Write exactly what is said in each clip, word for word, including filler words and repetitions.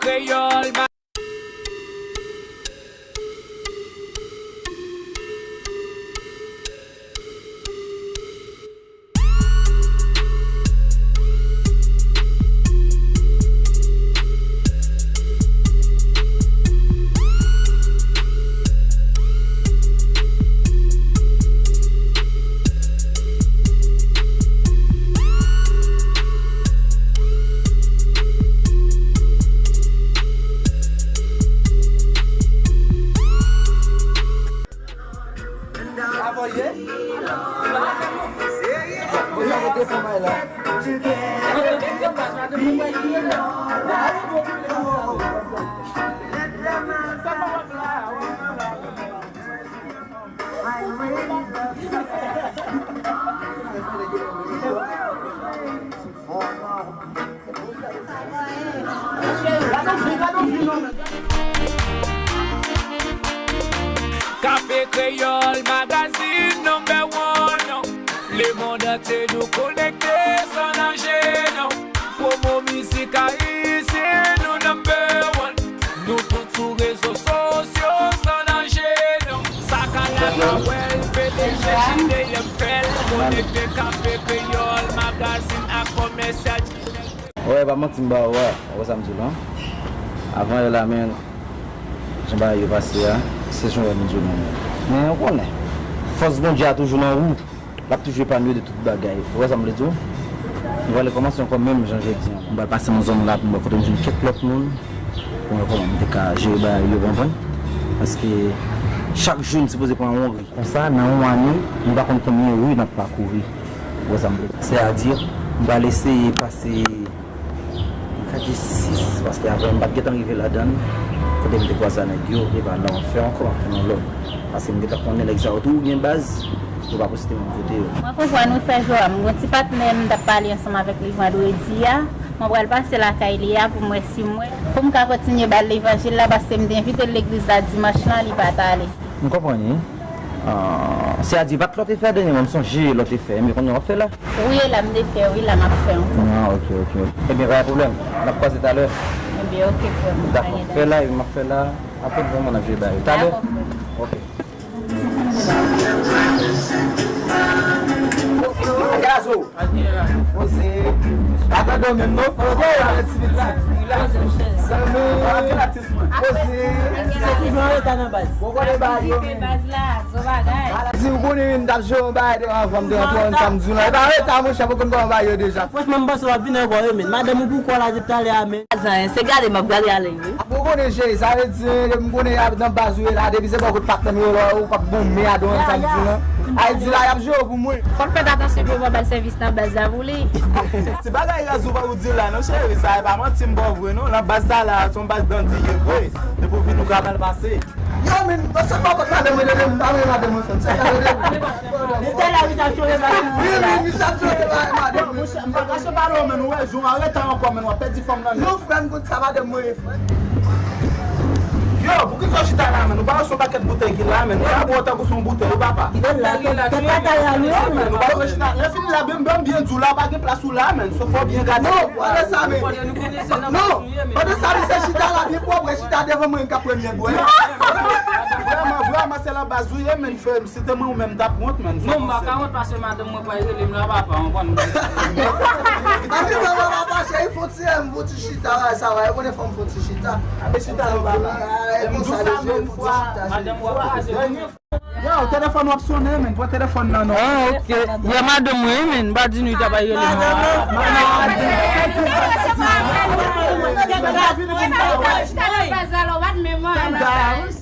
Kreyòl. Kafe Kreyòl Magazine number one. Lemonn antye nou konekte san danje, non. Pwomo mizik ayisyen nou number one. Nou tout sou rezo sosyo san danje, non. Sa ka la ka wè l, P D G J D M fè l. Konekte Kafe Kreyòl Magazine ak Komèsyal. Wè, pa manti m ba ou a, ou wè sa m di w lan. Avan yè la, men, jan bagay yo pase a, se jan wè m di w lan. Men ou konnen, fòs Bondye a toujou nan ou, l ap toujou epann ou de tout bagay. Ou wè sa m vle di w? Nou prale kòmanse ankò menm jan jodi an. M pral pase nan zòn la pou m wè kote m jwenn kèk lòt moun, pou m wè kòman m te ka jere bagay yo, konprann? Paske chak jou n sipoze pran yon ri. Konsa, nan yon ane, nou pa konn konbyen ri n ap pakouri. Ou wè sa m vle di? Sètadi, m pral eseye pase, m ka di sis, paske avan m pa t gentan rive ladan l. Kote m te kwaze a nèg yo, e pa la m ap fè ankò, m ap fè nan lòd. Paske m gentan konnen nèg sa yo tou gen baz, yo pa posite menm kote yo. Mwen konprann wi, frè Joram, m gon ti patnè m t ap pale ansanm avèk li vandredi a. Mwen pral pase lakay li a pou m wè si m wè, pou m ka kontinye ba l levanjil la, paske m te envite l legliz la dimanch lan, li pa t ale. M konprann wi. Ah, se a di, pa t lòt efè dènyèman, m sonje lòt efè, men kounye a w ap fè la? Wi, e la m te fè, wi, la m ap fè ankò. Ah, ok, ok. Ebyen, pa gen pwoblèm. N ap kwaze talè. Ebyen, ok, frè m. Dakò, fè la, epi m ap fè la. Apre, nou wè kòman n ap jere bagay yo. Talè? Dakò, frè m. Ok. Gazo. Poze. Pa tande w menm non. Poze. Zanmi. Poze. Se toujou an reta nan baz. Bon, kote ba yo menm. Ala, si ou konnen menm, t ap jwe yon bagay devan anvan m te antre an samdi la. E pa reta, monchè, poko m konn ba yo deja. Franchman, m panse w ap vin ankò wi, men. Madanm ou pou kò la depi talè a, men. Zanyen, se gade m ap gade ale wi. Bon, konnen cheri, sa vle di, depi m konnen y ap nan baz ou ye la, depi se bò kote patnè m yo la, ou p ap bon men a devan an samdi la. Ayiti la, y ap jere w pou mwen. Fò n fè atansyon pou yo pa ba l sèvis nan baz la pou li. Ti bagay raz ou pa ou di la non, cheri, sa e pa manti m ba w vre non. Nan baz sa la, se yon baz dandi ye vre. Depi w vin ou ka mal pase. Yo, men, se pa kont madanm mwen, tande m, m pa renmen madanm mwen, frè m, se sa, tande m. Depi talè a, misye ap chore bagay. Wi, men, misye ap chore bagay, madanm mwen. Monchè, m pa kache pale w, men, ou wè, jou an reta ankò, men, w ap pèdi fanm nan, men. Non, frè m, kont sa, madanm mwen ye, frè. Yo, poukisa w chita la, men? Ou pa wè se yon pakèt boutèy ki la, men? Ou pa wè tankou se yon boutèy, ou papa. Kite l la, kite l la, kite l la, men. Ou pa wè chita, lè fini la, ben, ben, byen di w la, pa gen plas ou la, men. Se fò byen gade. Non, pa de sa, men. Non, pa de sa, misye chita la, byen pwòp, chita devan mwen, m ka premye bwè. Vrèman, vrèman, se nan baz ou ye, men, frè m. Si te mwen ou menm, m t ap wont, men. Non, m pa ka wont, paske madanm mwen pral rele m la, papa, w konprann. Anpi, papa, papa, cheri, fon ti, m fon ti chita, la, sa va, yo konnen fò m fon ti chita. Ape chita, non, papa. M di w sa menm fwa, madanm w ap kraze. Yo, telefòn w ap sonnen, men, pran telefòn nan, non. Ah, ok. Yè madanm mwen, men, m pa di nou li ta bay rele m.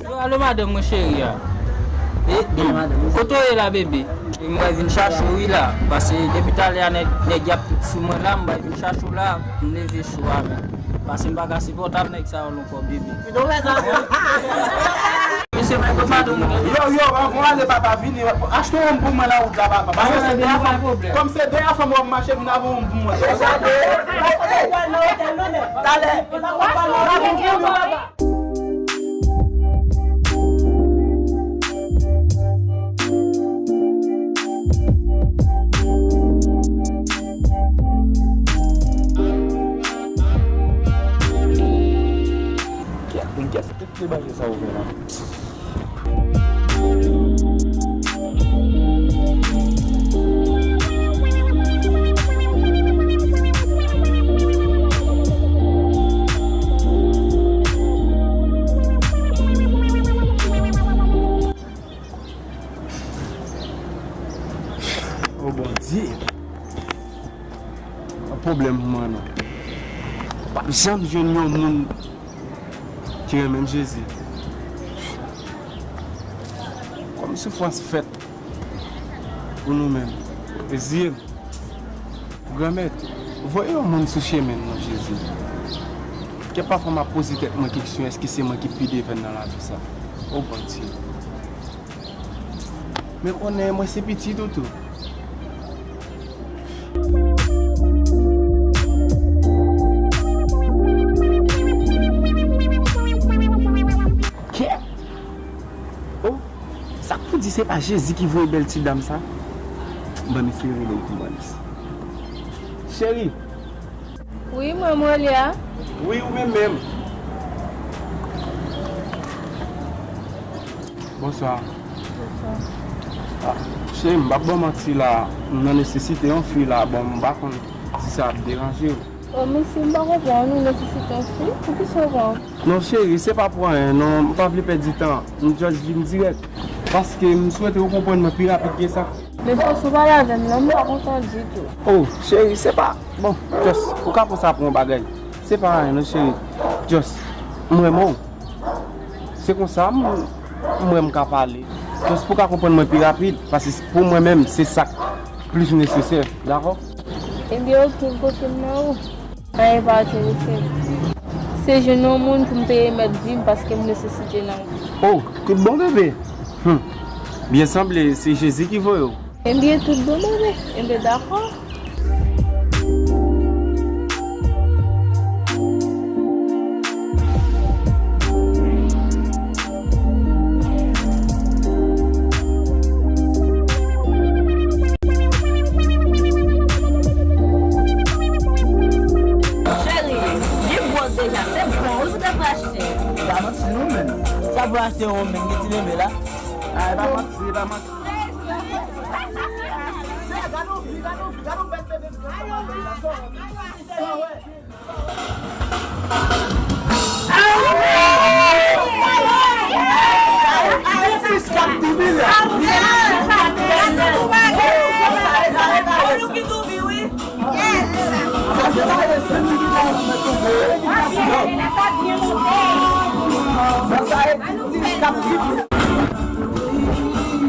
Yo, alo, madanm mwen cheri a. E, kote w ye la, bebe? E mwen vin chache w wi la. Paske depi talè a nèg, nèg y ap sou mwen la, m bay vin chache w la. M leve cho a, men. Paske m pa ka sipòtab nèg sa yo non. Yo, yo, anvan w ale, papa, vini. Achte yon wonm pou mwen nan wout la, papa. Paske se dèyè fanm, kòm se dèyè fanm w ap mache, vin avè yon wonm pou mwen. Talè. Kiyès ki te manje sa ou fè la? O Bondye! Pwoblèm mwen non. M p ap janm jwenn yon moun ki renmen m, Jezi. Kòm soufrans fèt pou nou menm. Reziye m. Granmèt, voye yon moun sou chemen m non, Jezi. Kèk pafwa m ap poze tèt mwen kesyon, èske se mwen ki pi devenn nan lavi sa? O Bondye. Men konnen mwen se pitit ou tou. Kè! O, sa k pou di se pa Jezi ki voye bèl ti dam sa? Ban m eseye rele l pou m wè. Cheri! Wi, mwen, mwen li a. Wi, ou menm menm. Bonswa. Bonswa. Ah, cheri, m p ap ba w manti la, m nan nesesite yon fi la, bon, m pa konn si sa ap deranje w. O, mesye, m pa konprann, ou nesesite yon fi? Poukisa w pa? Non, cheri, se pa pou anyen, non, m pa vle pèdi tan. M just vin dirèk. Paske m swete ou konprann mwen pi rapid ke sa. Men fò sou pale avè m non, m pa kontan ditou. O, cheri, se pa, bon, just, ou ka pran sa pou yon bagay. Se pa anyen non, cheri. Just, m renmen w. Se konsa m, m wè m ka pale. Just pou w ka konprann mwen pi rapid, paske pou mwen menm, se sa k plis nesesè, dakò? Ebyen, oke, m konfime nan ou. Anyen pa enterese m. Se jwenn yon moun pou m te remèt vi m paske m nesesite nan ou. O, tout bon, bebe. Hum. Byen sanble, se Jezi ki voye w. Ebyen, tout bon, bebe. Ebyen, dakò. Cheri, li gwòs deja, se bon wi pou te vle achte. Pa manti non, menn. Sa pou achte yon menn, gen ti bebe la. Ay, pa manti, pa manti. Se, gade yon fi, gade yon fi, gade yon bèl bebe, gade yon bèl bebe. Sa wè.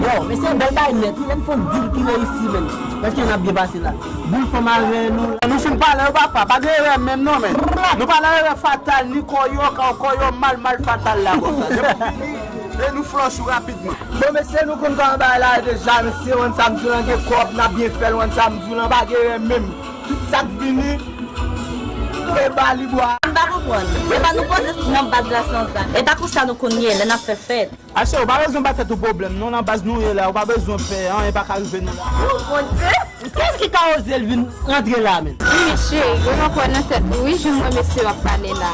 Bon, mesye, bèl bagay nèt wi, ann fè yon dil ki reyisi, menn. Paske n ap byen pase la. Boul fanm avè nou. Nou fin pale yo, papa. Pa gen erè menm non, men. Nou pale erè fatal, ni kò yo, kò yo mal, mal fatal la, konsa. Depi w vini, e nou flòch ou rapidman. Bon, mesye, nou konn kòman bagay la ye deja, mesye, w konn sa m di w lan, gen kòb, n ap byen fè l, w konn sa m di w lan, pa gen erè menm. Tout sa k vini, e ba li bwa. M pa konprann. E pa nou poze nan baz la san zam. E pa konsa nou konn ye, lè n ap fè fèt. Achte, ou pa bezwen ba tèt ou pwoblèm, non, nan baz nou ye la, ou pa bezwen pè, anyen pa ka rive nou la. O, Bondye! Kiyès ki ka oze l vin rantre la, menn? Wi, cheri, ou kwè nan tèt ou, wi, jan mwen mesye w ap pale la.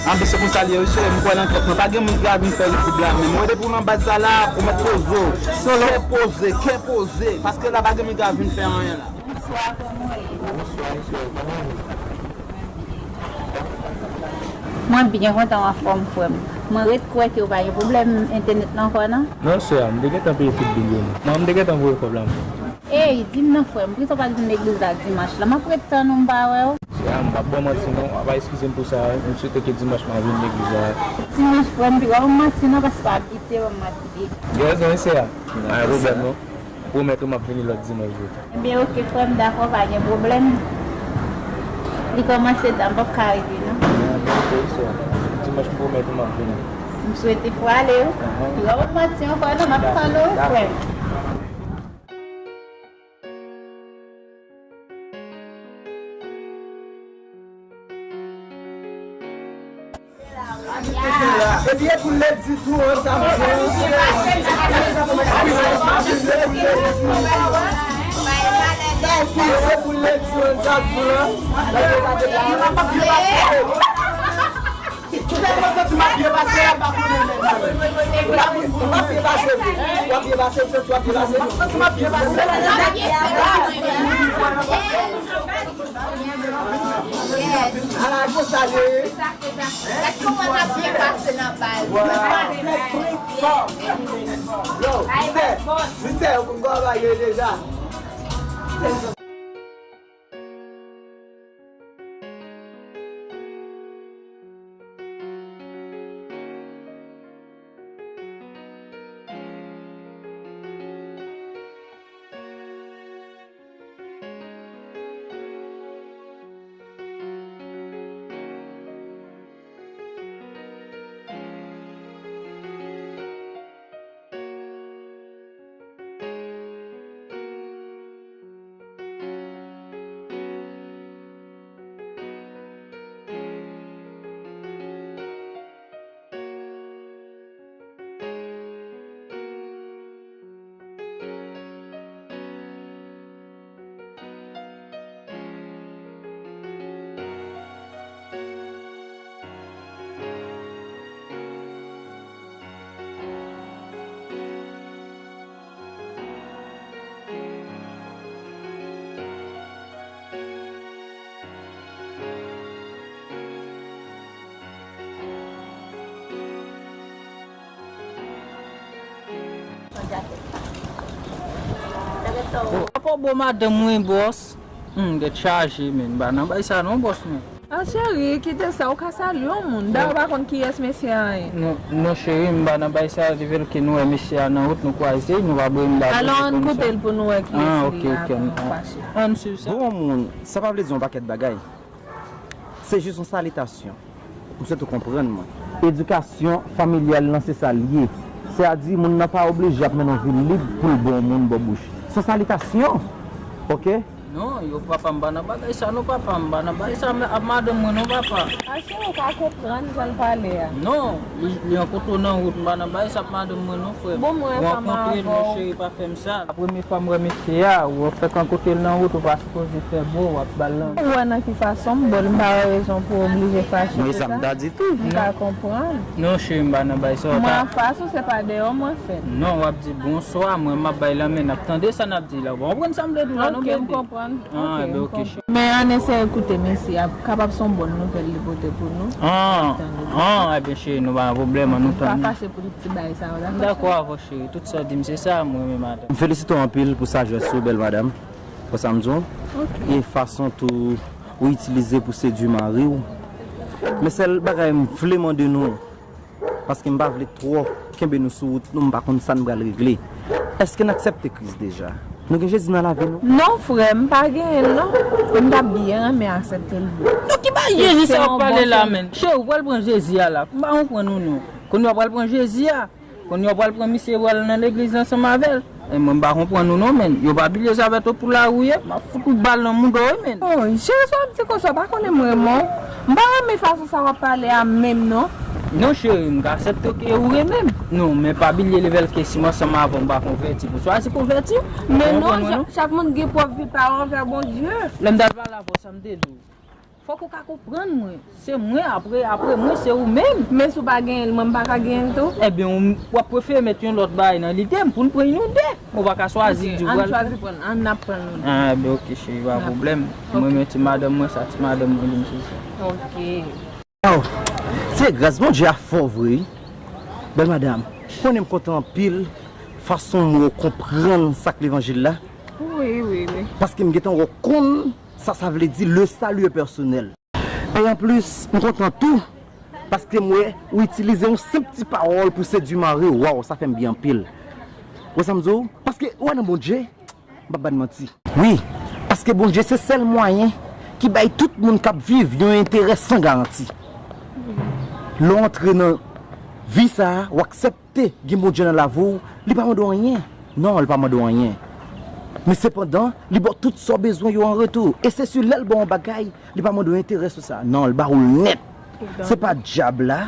Anben, se konsa l ye, wi, cheri, m kwè nan tèt mwen. Pa gen moun ki ka vin fè rizib la, menn. Mwen, depi w nan baz sa la, ou mèt poze w. Kè poze, kè poze. Paske la, pa gen moun ki ka vin fè anyen la. Bonswa, kòman w ye? Bonswa, mesye, kòman w ye? Mwen byen kontan w anfòm, frè m. Mwen ret kwè ke w pa gen pwoblèm entènèt la ankò, non? Non, sè a, m te gentan peye tout bil yo, non. Non, m te gentan voye kòb la, mwen. Ey, di m non, frè m, poukisa w pa t vin legliz la dimanch la? M ap ret tann ou, m pa wè w. Sè a, m p ap ba w manti, non. A pa eskize m pou sa, m swete ke dimanch m a vin legliz la. Dimanch, frè m, pi w pa ban m manti, non, paske w pa abitye ban m manti byen. Gen rezon, wi, sè a. Pa gen pwoblèm, non. M pwomèt ou m ap vini lòt dimanch wi. Ebyen, oke, frè m, dakò, pa gen pwoblèm. Li kòmanse ta, m p ap ka rete, non. Ebyen, oke, sè. Dimanch, m pwomèt ou m ap vini. M swete pou ale, wi. Ahan. Li pa p ap manti ankò, non, m ap tann ou, wi, frè m. Epi e pou ledi tou, an, sa m di. Epi se pou ledi, an, sa m di la. Lè yo gade la, m ap byen pase. Ou tèlman santi m ap byen pase. Ala konsa l ye. Èske w wè n ap byen pase nan baz? Yo, mistè, mistè, yo konn kòman bagay yo ye deja. Apa w bo madanm mwen, bòs? Hmm, tèt chaje, men. M pa nan bay sa non, bòs mwen. Ah, cheri, kite sa, ou ka salye yon moun. Dayè, ou pa konn kiyès mesye a ye. Non, non, cheri, m pa nan bay sa, rive l ke nou wè mesye a nan wout, nou kwaze, nou pa bwè, m pa bwè. Alò, ann koute l pou nou wè kiyès li ye avan nou fache. Ann swiv sa. Bon, moun, sa pa vle di yon pakèt bagay. Se jis yon salitasyon. M swete w konprann mwen. Edikasyon familyal lan se sa l ye. Sètadi, moun nan pa oblije ap mennen yon vi lib pou l bon moun bò bouch. Se yon salitasyon. Oke? Non, yo papa m pa nan bagay sa non papa, m pa nan bagay sa ap madanm mwen non papa. Achte ou ka konprann jan l pale a. Non, li, li rankontre w nan wout, m pa nan bagay sa ap madanm mwen non frè m. Bon, mwen ansanm avè w. Rankontre l non cheri, pa fè m sa. Premye fwa m wè mesye a, ou fèk rankontre l nan wout, ou pa sipoze fè bo, w ap ba l nan. Ou wè nan ki fason m bo l, m pa wè rezon pou w oblije fache pou sa. Mwen sa m ta di tou. M ka konprann. Non cheri, m pa nan bay sa. Mwen anfas ou, se pa deyò mwen fè l. Non, w ap di bonswa, mwen m ap bay lanmen, n ap tande sa n ap di la. Ou konprann sa m vle di w la non bebe? Ok, m konprann. Ah, ok, cheri. Men ann eseye koute mesye a, kapab se yon bòn nouvèl li pote pou nou. Ah, ah, ebyen cheri, nou pa nan pwoblèm, ann nou tande. Pa fache pou ti bagay sa yo, dakò? Dakò avè w cheri, tout sa w di m se sa, m renmen madanm. M felisite w anpil pou sajès ou, bèl madanm. Wè sa m di w? Ok. E fason tou ou itilize pou sedui mari w. Men sèl bagay m vle mande nou, paske m pa vle twò kenbe nou sou wout nou, m pa konn sa n pral regle. Èske n aksepte Kris deja? Nou gen Jezi nan lavi nou? Non, frè, m pa genyen l non. M t ap byen renmen aksepte l vre. Non, ki bagay Jezi sa w ap pale la, menn? Cheri, ou pral pran Jezi a la. M pa konprann ou non. Kounye a w pral pran Jezi a. Kounye a w pral pran misye, pral nan legliz ansanm avè l. E mwen, m pa konprann ou non, menn. Yo pa bliye sa avè tou pou lari w ye. M ap fout ou bal nan mouda w wi, menn. Oh, cheri, sa w ap di konsa, w pa konnen m renmen w? M pa renmen fason sa w ap pale a menm non. Non, cheri, m ka aksepte ke ou renmen m. Non, men pa bliye leve l ke si m ansanm avè w, m pa konvèti. Pou chwazi konvèti w. Men non, chak moun gen pwòp vi pa yo anvè Bondye. Lè m t al pale avè w, sa m te di w? Fòk ou ka konprann mwen. Se mwen, apre, apre mwen, se ou menm. Men si w pa genyen l, mwen m pa ka genyen l tou? Ebyen, w, w ap prefere met yon lòt bagay nan lide m pou n pran nou de. Ou pa ka chwazi di w pral. Ok, ann chwazi pran, ann ap pran nou de. Ah, ben ok, cheri, pa pwoblèm. Ok. Mwen, men ti madanm mwen, sa ti madanm mwen li m se sa. Ok. Waw, se gras Bondye a fò vre wi. Bèl madanm, konnen m kontan anpil fason m wè w konprann sa k levanjil la. Wi, wi, wi. Paske m gentan wè w konn sa sa vle di le salut est personnel. E anplis, m kontan tou, paske m wè ou itilize yon senp ti pawòl pou sedui mari w. Waw, sa fè m byen anpil. Wè sa m di w? Paske, ou wè nan Bondye, m p ap ba n manti. Wi, paske Bondye se sèl mwayen ki bay tout moun k ap viv yon enterè san garanti. Lè w antre nan vi sa a, w aksepte gen Bondye nan lavi w, li pa mande w anyen. Non, li pa mande w anyen. Men sepandan, li ba w tout sa w bezwen yo an retou. E se si lè l ba w yon bagay, li pa mande w enterè sou sa. Non, li ba w l nèt. Se pa dyab la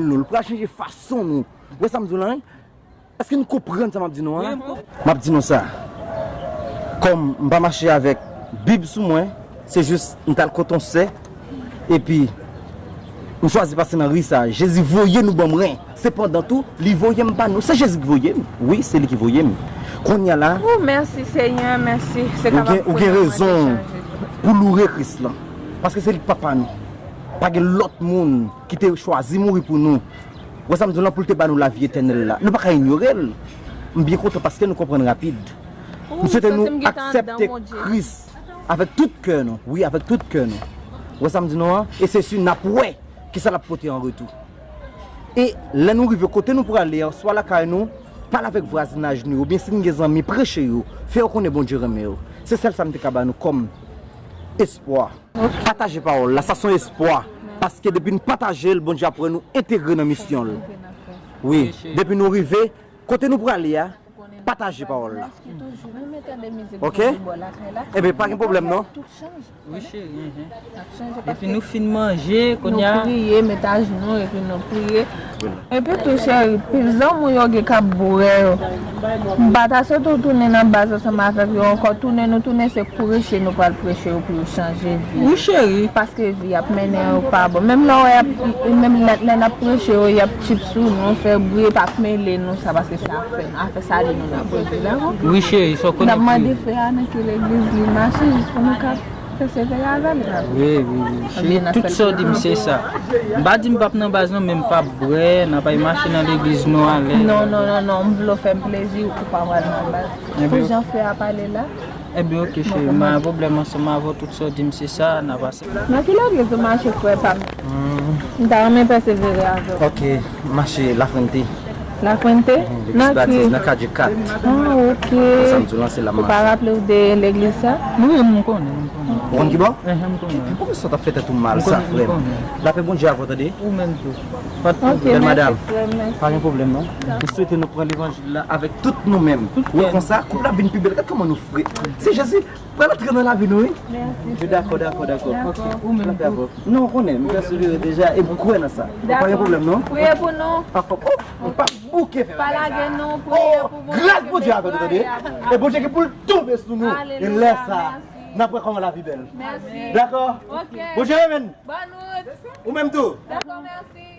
nou, li pral chanje fason nou. Ou wè sa m di w la, wi? Èske n konprann sa m ap di nou an la? M ap di nou sa. Kòm m pa mache avèk Bib sou mwen, se jis m t al kote yon sè, epi m chwazi pase nan ri sa a. Jezi voye nou ban mwen. Sepandan tou, li voye m pa nou. Se Jezi ki voye m. Wi, se li ki voye m. Kounye a la, Oh, mèsi, Senyè, mèsi. Se ou gen, ou gen rezon pou loure Kris lan. Paske se li k papa nou. Pa gen lòt moun ki te chwazi mouri pou nou. Wè sa m di w lan, pou l te ba nou lavi etènèl la. Nou pa ka inyore l. M byen kontan paske nou konprann rapid. M swete nou aksepte Kris avèk tout kè nou. Wi, avèk tout kè nou. Wè sa m di nou an? E se si n ap wè kisa l ap pote an retou. E lè nou rive kote nou prale a, swa lakay nou, pale avèk vwazinaj nou, oubyen si n gen zanmi, preche yo, fè yo konnen Bondye renmen yo. Se sèl sa m te ka ba nou kòm espwa. Pataje pawòl la, sa se yon espwa. Paske depi n pataje l, Bondye ap wè nou entegre nan misyon l. Wi, depi nou rive kote nou prale a, pataje pawòl la. Ok? Enben, pa gen pwoblèm non. Wi, cheri. Epi nou fin manje, kounye a. Nou priye, met ajounou, epi nou priye. Epi tou, cheri, pil zanmi w yo gen k ap bwè yo. M pa ta swete w tounen nan baz ansanm avèk yo ankò. Tounen nou tounen, se preche nou pral preche yo pou yo chanje vi yo. Wi, cheri. Paske vi y ap mennen yo pa bon. Menm lè w ap, menm lè, lè n ap preche yo, y ap tchip sou nou, fè bri, pa mele nou sa, paske se afè nou. Afè sali nou n ap regle, dakò? Wi, cheri, sa w konnen. N ap mande frè a nan ki legliz li mache, jis pou nou ka pèsevere avè l, dakò? Wi, wi, wi, cheri, tout sa w di m, se sa. M pa di m p ap nan baz, non, men m p ap bwè, n ap al mache nan legliz nou alèz. Non, non, non, non, m vle w fè m plezi, ou pa pral nan baz. Pou jan frè a pale la. Enben, ok, cheri, m pa gen pwoblèm ansanm avè w, tout sa w di m, se sa, n a pase. Nan ki legliz ou mache, frè pa m? M ta renmen pèsevere avè w. Ok, m mache La Fuente. La Fuente? Legliz Batiz, nan Kadye kat. Ah, ok. Sa m di w lan, se la m mache. Ou pa raple w de legliz sa? Wi, m konnen, m konnen. Ou konn ki bò? Enhen, m konnen. Poukisa w t ap fè tèt ou mal sa, frè m? Lapè Bondye avè w, tande? Ou menm tou. Pa de pwoblèm. Bèl madanm, pa gen pwoblèm, non. M swete nou pran levanjil la avèk tout nou menm. Ou wè konsa, koup la vin pi bèl. Gad kòman nou fre. Se Jezi pral antre nan lavi nou, wi. Mèsi. Dakò, dakò, dakò. Ok, ou menm tou. Non, ou konnen, m pèsevere deja e m kwè nan sa. Pa gen pwoblèm, non. Priye pou nou. Pa fò, oh, m pa bouke fè bagay sa. Pa lage nou, priye pou Bondye. Gras Bondye avè nou, tande. E Bondye gen pou l tonbe sou nou. E lè sa, n ap wè kòman lavi bèl. Mèsi. Dakò? Ok. Bondye renmen n. Bòn wout. Ou menm tou. Dakò, mèsi.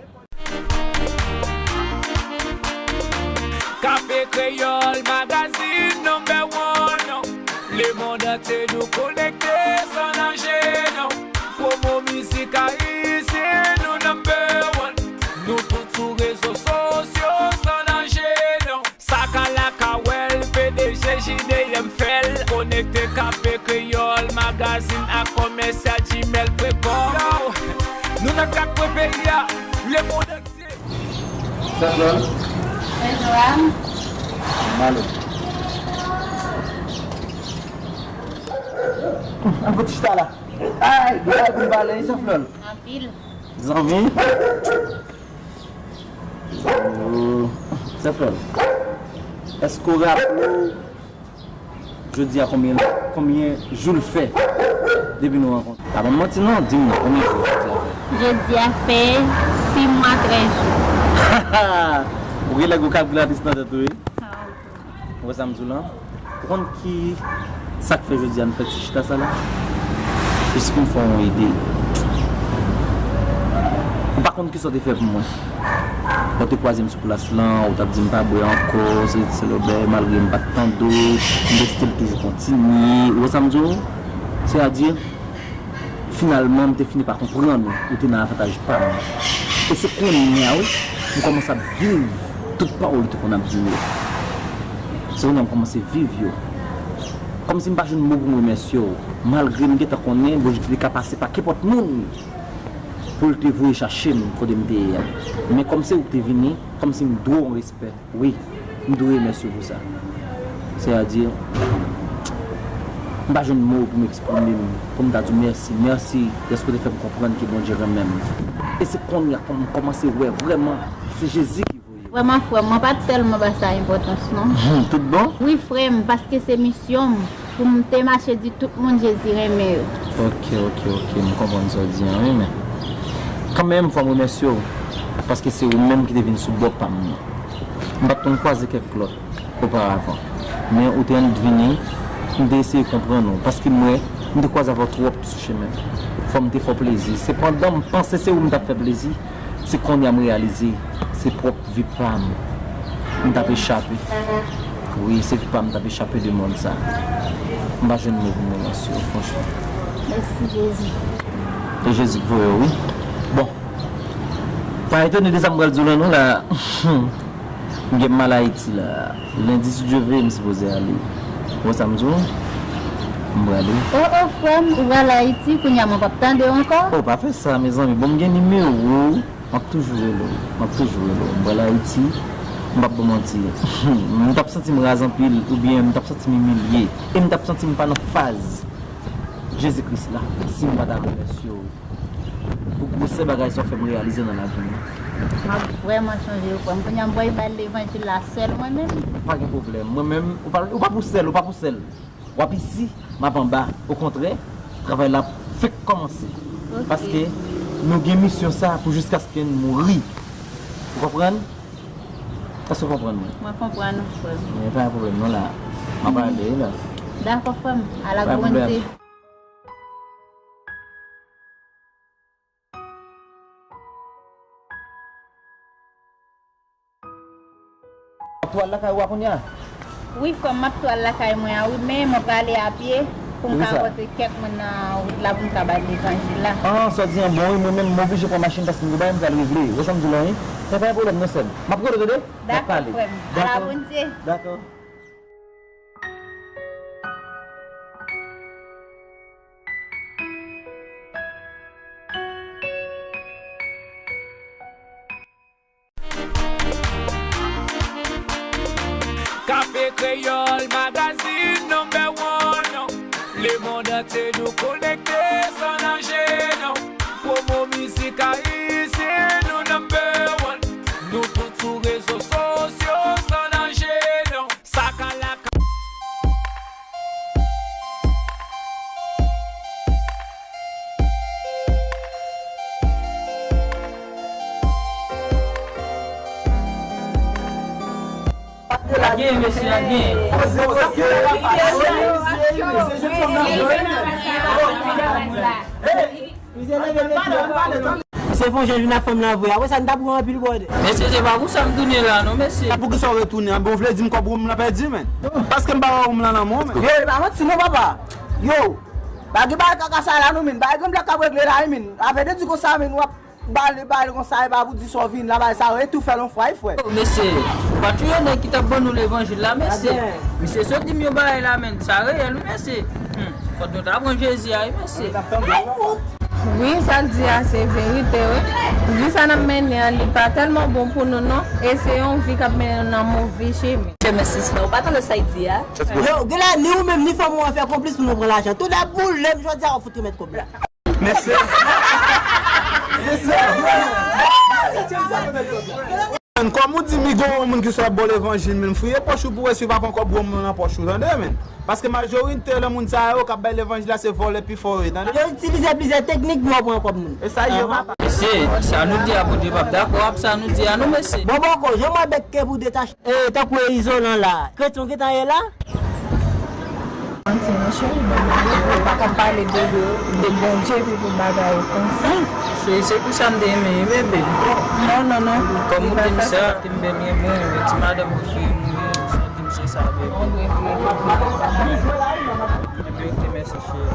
Kafe Kreyòl, magazine number one. Lemonn antye nou konekte san danje, non. Pwomo mizik ayisyen nou number one. Nou tout sou rezo sosyo san danje, non. Sa ka la ka wè l, P D G J D M fè l. Konekte Kafe Kreyòl, magazin ak komèsyal Gmail pwen kòm. Yo, nou nan kat kwen peyi a, lemonn antye. Sa Flòl? Mwen Joanne. Malo. An fè ti chita la. Ay, gen bagay pou n pale, wi, sa Flòl. Anpil. Zanmi. Zanmi, o. Sa Flòl. Èske w raple w jodi a konbyen, konbyen jou l fè depi nou rankontre? Pa ban m manti non, di m non, konbyen jou jodi a fè? Jodi a fè sis mwa trèz jou. Ou gen lè gwo kalkilatris nan tèt ou, wi. Ou wè sa m di w lan? Ou konn ki sa k fè jodi a n fè ti chita sa la? Jis pou m fè w yon ide. Ou pa konn kisa w te fè pou mwen. Lè w te kwaze m sou plas lan, ou t ap di m pa bwè ankò, se, se lòbèy, malgre m pa t tande w, m te still toujou kontinye. Ou wè sa m di w? Sètadi, finalman, m te fini pa konprann ou, ou te nan avantaj pa m. E se kounye a, wi, m kòmanse ap viv tout pawòl ou te konn ap di m yo. Se kounye a m kòmanse viv yo. Kòmsi m pa jwenn mo pou m remèsye w, malgre m gentan konnen Bondye te ka pase pa kenpòt moun pou l te voye chache m kote m te ye a. Men kòm se ou k te vini, kòmsi m dwe w yon respè. Wi, m dwe remèsye w pou sa. Sètadi, M pa jwenn mo pou m eksprime m, pou m ta di w mèsi. Mèsi dèske w te fè m konprann ke Bondye renmen m. E se kounye a pou m kòmanse wè vrèman se Jezi ki voye w. Vrèman, frè m, mwen pa t tèlman ba sa enpòtans, non. Tout bon? Wi, frè m, paske se misyon m pou m te mache di tout moun Jezi renmen yo. Ok, ok, ok, m konprann sa w di an, wi, men kanmenm, fò m remèsye w, paske se ou menm ki te vin sou bò pa m nan. M pa t konn kwaze kèk lòt oparavan. Men ou te annik vini, m te eseye konprann ou, paske m wè m te kwaze avè w twòp sou chemen. Fò m te fè w plezi. Sepandan, m panse se ou m t ap fè plezi. Se kounye a m reyalize, se pwòp vi pa m m t ap echape. Wi, se vi pa m m t ap echape de mond sa. M pa jwenn mo pou m remèsye w, franchman. Mèsi, Jezi. E Jezi k voye w, wi. Bon. Pa etone de sa m pral di w la, non, la. M gen m al Ayiti la. Lendi, si Dye vle, m sipoze ale. Ou wè sa m di w? M prale. Oh, oh, frè m, ou pral Ayiti, kounye a mwen p ap tande w ankò? Oh, pa fè sa, mezanmi. Bon, m gen nimewo w. M ap toujou rele w. M ap toujou rele w. M pral Ayiti, m p ap ba w manti. M t ap santi m raz anpil, oubyen m t ap santi m imilye. E m t ap santi m pa nan faz Jezi Kris la, si m pa ta remèsye w pou gwosè bagay sa w fè m reyalize nan lavi m. M ap vrèman sonje w, frè m. Kounye a m pral bay levanjil la sèl mwen menm. Pa gen pwoblèm. Mwen menm, ou pa, ou pa pou sèl, ou pa pou sèl. W ap isi, m ap anba. Okontrè, travay la fèk kòmanse. Ok. Paske nou gen misyon sa pou jiskaske n mouri. Ou konprann? Èske w konprann mwen? Mwen konprann ou, frè m. Men pa gen pwoblèm non la. M ap ale la. Dakò, frè m. Al ak Bondye. W ap tou al lakay ou a kounye a? Wi, frè m, m ap tou al lakay mwen an, wi, men mwen prale a pye pou m ka pote kèk moun nan wout la pou m ka ba levanjil la. Ah, sa w di an bon, wi, mwen menm, m oblije pran machin paske m gen bagay m pral regle. Ou wè sa m di w la, wi? Men pa gen pwoblèm non, sè m. M ap rele w, tande? N ap pale. Dakò, frè m. Ala Bondye. Dakò. Kafe Kreyòl, magazine number one. Lemonn antye nou konekte san danje, non. Pwomo mizik ayisyen, nou number one. Nou tout sou rezo sosyo, san danje, non. Sa ka la ka. Ap genyen, mesye, ap genyen. Misye fè yon jèn vin ak fanm nan vre. Apre sa, n t ap pran anpil bòdè. Mesye, se pa pou sa m tounen la, non, mesye. Poukisa w retounen? Bon, w vle di m kòb woum lan pèdi, men. Paske m pa wè woum lan nan men w, men. Yo, e pa manti, non, papa. Yo, pa gen bagay kaka sa la, non, men. Bagay grann blak k ap regle la, wi, men. Afè de di konsa, men, w ap bale, bale konsa, e pa pou di sa w vin la, bagay sa yo etoufe l yon fwa, wi, frè. Yo, mesye, ou pa t yon nèg ki t ap ban nou levanjil la, mesye. Misye sot di m yon bagay la, men. Sa reyèl, wi, mesye. Hmm, fòk nou ta pran Jezi a, wi, mesye. Wi, sa l di a se verite, wi. Vi sa n ap mennen an, li pa tèlman bon pou nou, non. E se yon vi k ap mennen nou nan move chemen. Chemen, sista, ou pa tande sa y di a? Yo, genlè ni ou menm, ni fanmi w an fè konplis pou nou pran lajan. Tout dèboulem jodi a, w ap fout remèt kòb la. Mesye. Mesye. Kòm ou di m gon yon moun ki sot ap ba w levanjil, men friye pòch ou pou w wè si w pa pran kòb woum nan nan pòch ou, tande, men. Paske majorite lè moun sa yo k ap bay levanjil la, se vòlè pi fò yo ye, tande. Yo itilize plizyè teknik pou yo pran kòb moun. E sa yo, papa. Mesye, sa nou di a, Bondye p ap dakò ap sa nou di a, non, mesye. Bon, bon, ko, jan mwen bèk ke pou detache. E, tankou e izolan la. Kretyen w gentan ye la? Manti, non, cheri, Bondye, ou pa ka pale de, de, de Bondye epi pou bagay konsa. Se, se pou sa m te renmen, wi, bebe. Non, non, non. Kòm ou di m sa, te m bèl gen bon, ti madanm ou fè mouri, sa di m se sa, bebe. Epi, ok, mèsi, cheri.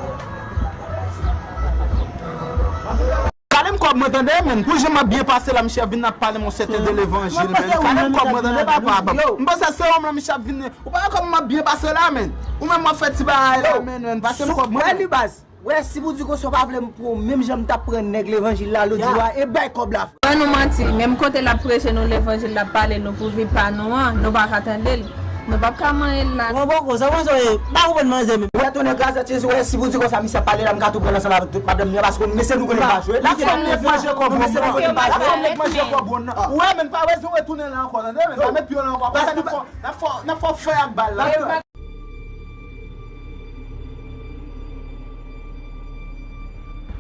Kale m kòb mwen tande, men. Pou jan m ap byen pase la, misye ap vin ap pale m yon sèten de levanjil, men. Kale m kòb mwen tande, papa. M panse se ou menm misye ap vin. Ou pa wè kòman m ap byen pase la, men. Ou menm w ap fè ti bagay la, men, men. Pase m kòb mwen. Wè li baz. Wè, si pou di konsa w pa vle m pran w menm jan m t ap pran nèg levanjil la lòt jou a, e bay kòb la. Ban nou manti, menm kote l ap preche nou levanjil, l ap pale nou pou vi pa nou an, nou pa ka tande l. Nou p ap ka manyen l la. Mwen poko, sa mwen sa ye, m pa konprann manzè menm. Wè, tonnè krazèt Jezi, wè, si pou di konsa, misye ap pale la, m ka tou pran l ansanm avèk tout madanm li an, paske mesye nou konnen pa jwe. Mesye nou konnen pa jwe. Wè, men pa bezwen retounen la ankò, tande, men pa met pye w la ankò. Apre sa, n ap fè, n ap fè, n ap fè fè ak bal la.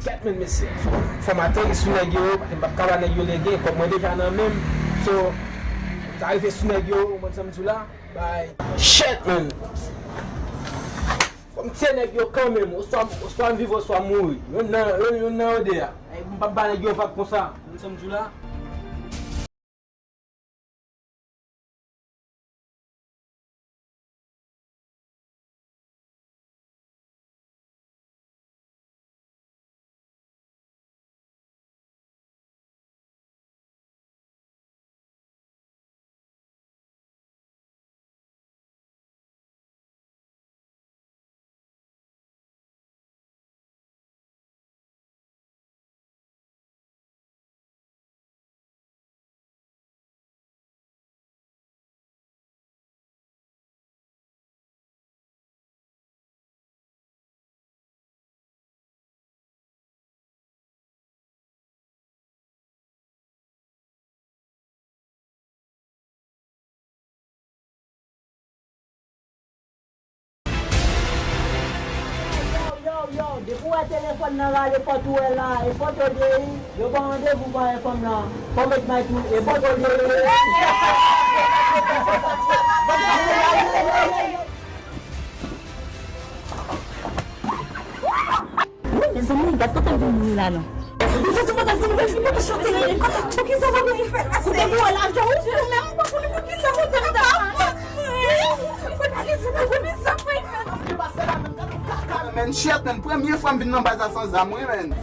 Kèt, men mesye. Fò m ateri sou nèg yo, paske m p ap ka ba nèg yo lege, kòb mwen deja nan men m. So, m ta rive sou nèg yo, ou konprann sa m di w la? Bay. Shit, man! Fò m tiye nèg yo kanmenm, oswa, oswa m viv, oswa m mouri. Youn nan, youn, youn nan yo de a. Ay, m p ap ba nèg yo vag konsa. Ou konprann sa m di w la? Yo, yo, yo, depi w wè telefòn nan rale, fòt ou wè la, e foto de li, yo ba w randevou pa enfòm nan, fò w met may tou, e foto de li. Wi, mezanmi, gad kote m vin mouri la non. Mezanmi, kote m vin mouri, kote m chante la, kote, poukisa sa vin fè la, kote m wè lajan ou fou menm, m pa konnen poukisa kote m ta fè. Kote ki se la, kote sa fè. Men shit, men premye fwa m vin nan baz la san zam, wi, men.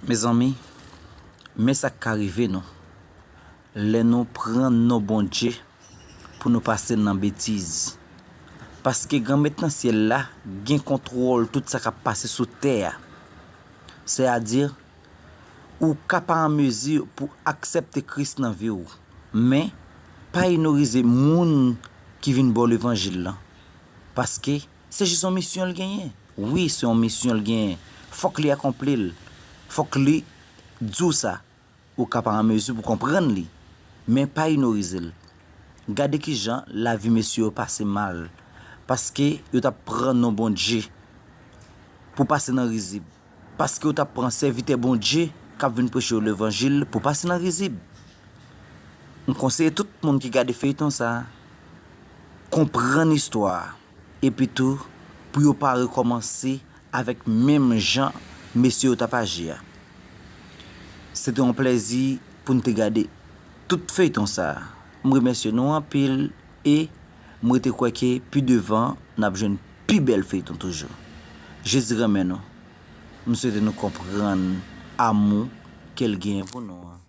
Mezanmi, men sa k ka rive nou lè nou pran non Bondye pou nou pase nan betiz. Paske Granmèt nan syèl la gen kontwòl tout sa k ap pase sou tè a. Sètadi, ou ka pa an mezi pou aksepte Kris nan vi w, men pa inorize moun ki vin ba w levanjil lan. Paske se jis yon misyon l genyen. Wi, se yon misyon l genyen. Fòk li akonpli l. Fòk li di w sa. Ou ka pa an mezi pou konprann li, men pa inorize l. Gade kijan lavi mesye yo pase mal, paske yo t ap pran non Bondye pou pase nan rizib, paske yo t ap pran sèvitè Bondye k ap vin preche yo levanjil pou pase nan rizib. M konseye tout moun ki gade feyton sa a, konprann istwa a. Epi tou, pou yo pa rekòmanse avèk menm jan mesye yo t ap aji a. Se te yon plèzi pou n te gade tout feyton sa a. M remèsye nou anpil e m rete kwè ke pi devan n ap jwenn pi bèl feyton toujou. Jezi renmen nou. M swete nou konprann amou ke l genyen pou nou an.